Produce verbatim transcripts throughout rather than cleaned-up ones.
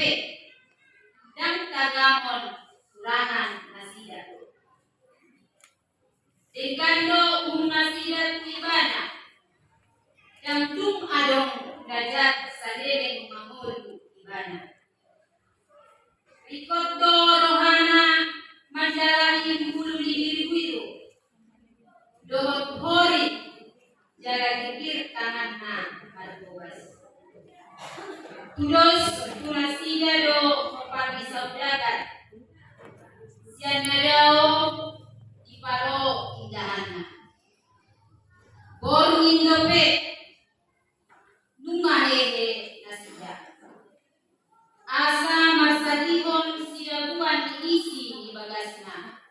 pe, ndang tagamon hurangan nasida. Denggan do uhum nasida tu ibana, ndang dung adong na jat saleleng mangolu ibana. Ringkot do rohana manjalahi hulu ni biribuiru dohot horit, jala girgir tanganna marbobas. Tudos tu nasida do parbisa undangan, sian na dao dipalo indahanna. Borngin dope nunga hehe nasida, asa marsadihon sidabuan ni isi ni bagasna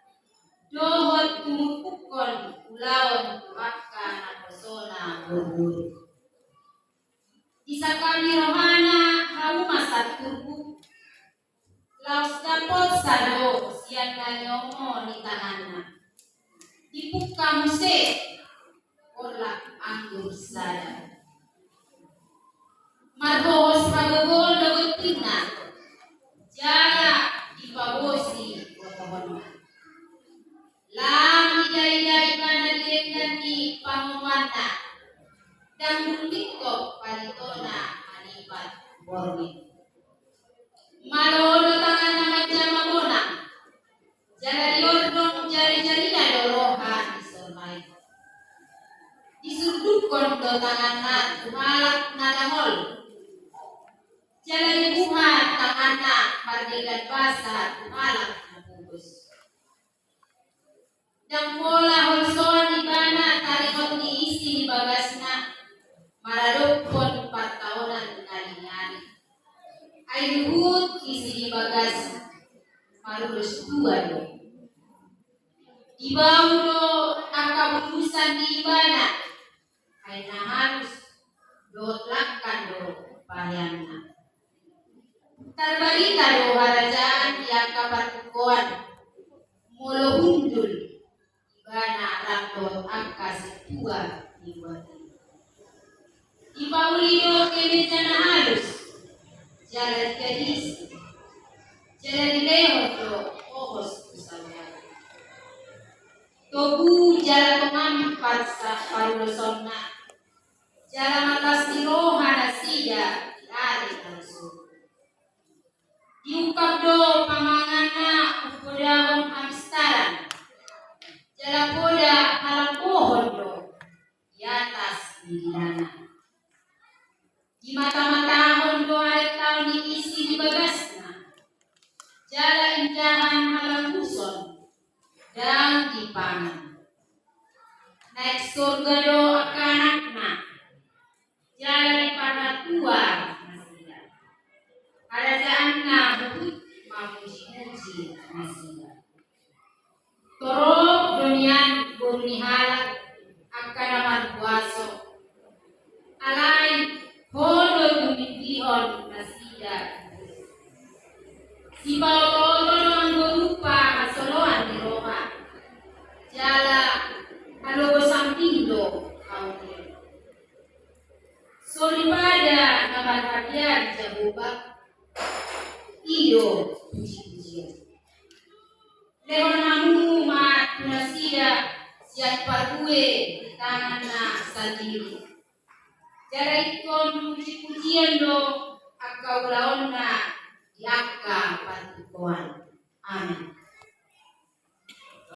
dohot tumumpukkon ulaon tu angka naposona borbor. Disangkapi rohana hauma santurpuk, laos dapotsa do sian na niomo ni tanganna. Dipungka muse borlak anggur sada. Marhohos hagogoon do gontingna, jala dipabosi botohonna. Lam idaida ibana di denggan ni pangomoanna, ndang dung lingkop palitona manipat borngin. Malo do tanganna manjama bonang, jala diordong jarijarina do roha ni sormaen. Disurdukkon do tanganna tu halak na dangol, jala dibuha tanganna mardenggan basa tu halak na pogos. Ndang pola holsoan ibana taringot ni isi ni bagasna maradophon partaonan na lineali. Ai huhut isi ni bagas marulos tua do. Dibau do angka bulusan ni ibana, ai na halus dohot langkan do paheanna. Tarbarita do harajaan di angka partungkoan, molo hundul ibana rap dohot angka sintua ni boan i. Dipauli do kemeja na halus, jala digadisi, jala dilehon do hohos tu saudara. Togu jala tongamparsa parulosonna, jala matas ni roha nasida di ari na ro. Diungkap do pamanganna umpodahon hamistaran, jala poda halambohon do di atas ni didana. Dimatamatahon do harentaon ni isi ni bagasna, jala indahan halambuson ndang dipangan. Naeng sorga do angka anakna, jala diparmatua nasida. Harajaanna huhut mamujimuji nasida. Torop do nian boru ni halak angka na marhuaso, alai Ho do tumindihon nasida. Sipaotooto do anggo rupa hasoloan ni roha, jala halogo sambing do hau. Soripada na marhadiari Jahowa, i do pujipujian. Lehon hamu ma tu nasida sian parbue ni tanganna sandiri. Jala ingkon pujipujian do angka ulaonna di angka partungkoan. Amen.